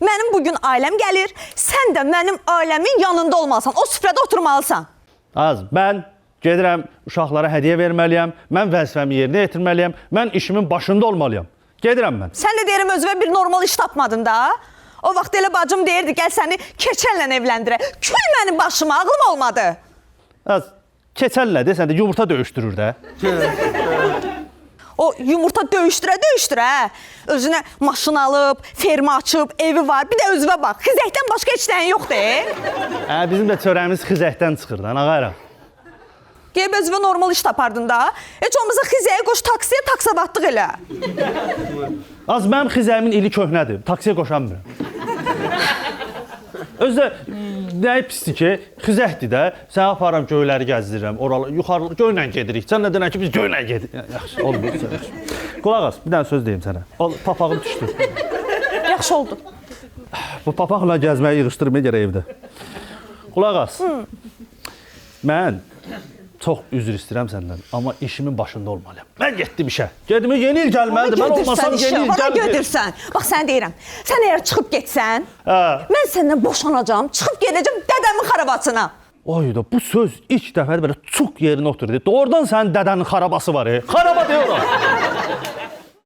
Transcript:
Mənim bu gün ailəm gəlir, sən də mənim ailəmin yanında olmalısan. O süfrədə oturmalısan. Az, mən gedirəm uşaqlara hədiyyə verməliyəm, mən vəzifəmi yerinə yetirməliyəm, mən işimin başında olmalıyam. Gedirəm mən. Sən də deyirəm özünə bir normal iş tapmadın da. O vaxt elə bacım deyirdi, gəl səni keçənlə evləndirə. Kül mənim başıma, ağlım olmadı. Az, keçənlə desən də yumurta döyüşdürür də. O yumurta döyüşdürə döyüşdürə. Özünə maşın alıb, ferma açıb, evi var. Bir də özünə bax. Xizəkdən başqa heç nəyin yoxdur. Hə, bizim də çörəyimiz xizəkdən çıxır da, nə qayra. Gəlib özünə normal iş tapardın da. Heç olmasa xizəyə qoş taksiyə taksavatlıq elə. Az mənim xizəyimin ili köhnədir. Taksiyə qoşa bilmirəm. Özü də nəyi pisdir ki, xizəkdir də. Səni aparıram göyləri gəzdirirəm. Oralar yuxarı göylə gedirik. Sən nə deyirsən ki, biz göylə gedirik. Yaxşı, olmur. Yaxşı. Qulaq as, bir dənə söz deyim sənə. Ol, papağım düşdü. Yaxşı oldu. Bu papaqla gəzməyi yığışdırmaya gərək evdə. Qulaq as. Mən çox üzr istəyirəm səndən, amma işimin başında olmalıyam. Mən getdim işə. Gedim yeni il gəlməlidir. Mən olmasam işə, yeni il hara gəlmir. gedirsən? Bax sənə deyirəm. Sən əgər çıxıb getsən, Hə. mən səndən boşanacağam, çıxıb gedəcəm dədəmin xarabasına. Ay da bu söz ilk dəfə belə çox yerinə oturdu. Doğrudan sənin dədənin xarabası var. E. Xaraba deyir ora.